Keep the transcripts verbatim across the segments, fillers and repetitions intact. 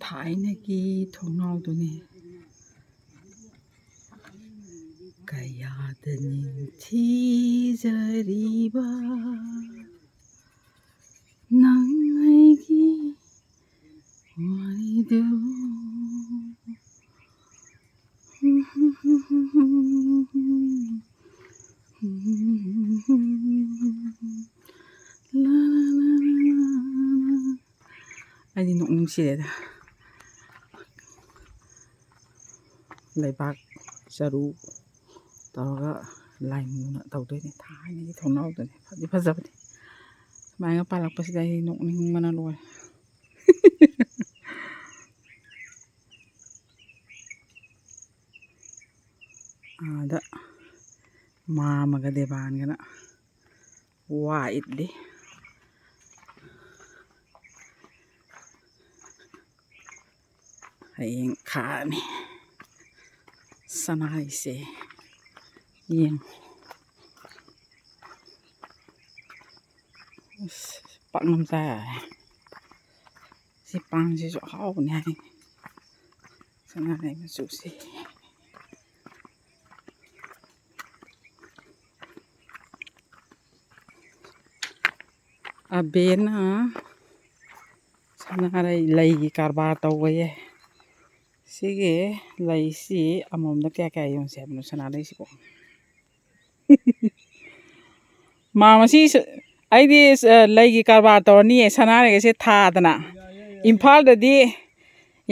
ꯊꯥꯏꯅꯒꯤ ꯊꯣꯡꯅꯥꯎꯗꯨꯅꯤ꯫ ꯀꯌꯥꯗ ꯅꯤꯡꯊꯤꯖꯔꯤꯕ ꯅꯪ ꯑꯩꯒꯤ ꯋꯥꯔꯤꯗꯨ꯫ ꯑꯩꯗꯤ ꯅꯣꯛꯅꯤꯡꯁꯤꯔꯦꯗ꯫ ꯂꯩꯕꯥꯛ ꯆꯔꯨ ꯇꯧꯔꯒ ꯂꯥꯏꯃꯨꯅ ꯇꯧꯗꯣꯏꯅꯦ꯫ ꯊꯥꯏꯅꯒꯤ ꯊꯣꯡꯅꯥꯎꯗꯨꯅꯦ꯫ ꯐꯗꯤ ꯐꯖꯕꯅꯦ꯫ ꯁꯨꯃꯥꯏꯅ ꯄꯥꯜꯂꯛꯄꯁꯤꯗ ꯑꯩ ꯅꯣꯛꯅꯤꯡꯕꯅ ꯂꯣꯏꯔꯦ꯫ ꯑꯥꯗ ꯃꯥꯝꯃꯒ ꯗꯦꯕꯥꯟꯒꯅ ꯋꯥ ꯏꯠꯂꯤ꯫ ꯍꯌꯦꯡ ꯈꯥꯔꯅꯤ ꯁꯅꯥꯔꯩꯁꯦ꯫ ꯌꯦꯡꯉꯨ꯫ ꯑꯁ, ꯄꯥꯛꯅꯝ ꯆꯥ ꯌꯥꯔꯦ꯫ ꯁꯤ ꯄꯥꯟꯁꯤꯁꯨ ꯑꯍꯥꯎꯕꯅꯤ ꯍꯥꯏ꯫ ꯁꯅꯥꯔꯩ ꯃꯆꯨꯁꯤ꯫ ꯑꯕꯦꯅ ꯁꯅꯥꯔꯩ ꯂꯩꯒꯤ ꯀꯔꯕꯥꯔ ꯇꯧꯕꯌꯦ꯫ ꯁꯤꯒꯤ ꯂꯩꯁꯤ ꯑꯃꯃꯝꯗ ꯀꯌꯥ ꯀꯌꯥ ꯌꯣꯟꯁꯦ ꯍꯥꯏꯕꯅꯣ ꯁꯅꯥꯔꯩꯁꯤꯕꯣ? ꯃꯥ ꯃꯁꯤ ꯁ-, ꯑꯩꯗꯤ ꯁ-, ꯂꯩꯒꯤ ꯀꯔꯕꯥꯔ ꯇꯧꯔꯅꯤꯌꯦ, ꯁꯅꯥꯔꯩꯒꯁꯦ ꯊꯥꯗꯅ꯫ ꯏꯝꯐꯥꯜꯗꯗꯤ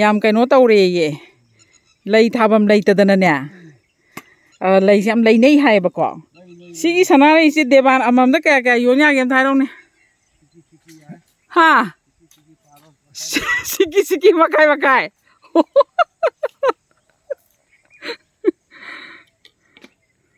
ꯌꯥꯝ ꯀꯩꯅꯣ ꯇꯧꯔꯦꯌꯦ, ꯂꯩ ꯊꯥꯐꯝ ꯂꯩꯇꯗꯅꯅꯦ꯫ ꯑ, ꯂꯩꯁꯦ ꯌꯥꯝ ꯂꯩꯅꯩ ꯍꯥꯏꯌꯦꯕꯀꯣ꯫ ꯁꯤꯒꯤ ꯁꯅꯥꯔꯩꯁꯦ ꯗꯦꯕꯥꯟ ꯑꯃꯃꯝꯗ ꯀꯌꯥ ꯀꯌꯥ ꯌꯣꯟ ꯌꯥꯒꯦ ꯑꯝꯇ ꯍꯥꯏꯔꯛꯎꯅꯦ꯫ ꯍꯥ? ꯁꯤꯀꯤ ꯁꯤꯀꯤ ꯃꯈꯥꯏ ꯃꯈꯥꯏ꯫